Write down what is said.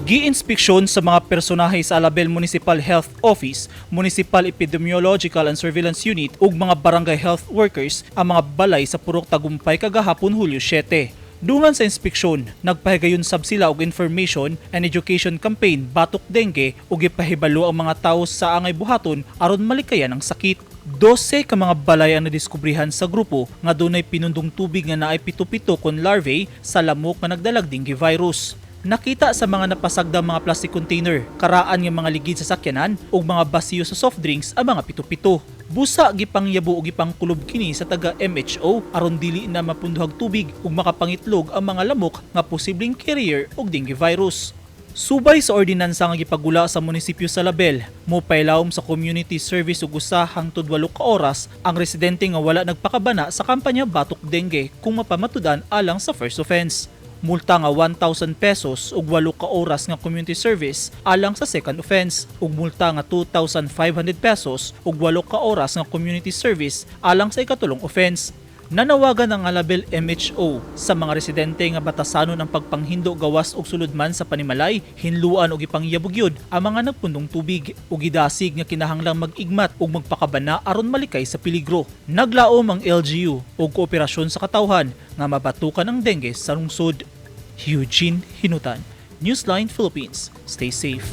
Gi-inspeksyon sa mga personahe sa Alabel Municipal Health Office, Municipal Epidemiological and Surveillance Unit ug mga barangay health workers ang mga balay sa Purok Tagumpay kagahapon, Hulyo 7. Dungan sa inspeksyon, nagpahigayon sab sila og information and education campaign batok dengue ug gipahibalo ang mga tawo sa angay buhaton aron malikayan ang sakit. 12 ka mga balay ang nadiskubrihan sa grupo nga dunay pinundong tubig nga naay pito-pito kon larvae sa lamok nga nagdalag dengue virus. Nakita sa mga napasagdang mga plastic container, karaan nga mga ligid sa sakyanan ug mga basiyo sa soft drinks ang mga pito-pito. Busa gipangyabo ug gipangkulob kini sa taga MHO aron dili na mapunduhag tubig ug makapangitlog ang mga lamok nga posibleng carrier og dengue virus. Subay sa ordinansa nga gipagula sa munisipyo sa Alabel, mopailawom sa community service ug 1 hangtod 8 ka oras ang residente nga wala nagpakabana sa kampanya batok dengue kung mapamatudan alang sa first offense. Multa nga 1,000 pesos ug 8 ka oras nga community service alang sa second offense ug multa nga 2,500 pesos ug 8 ka oras nga community service alang sa ikatulong offense. Nanawagan ang Alabel MHO sa mga residente nga batasanon ang pagpanghindo gawas og suludman sa panimalay, hinluan og ipangyabog gyud ang mga nagpundong tubig ug gidasig nga kinahanglang mag-igmat ug magpakabana aron malikay sa peligro. Naglaom ang LGU og kooperasyon sa katawhan nga mabatukan ang dengue sa lungsod. Eugene Hinutan, Newsline Philippines. Stay safe.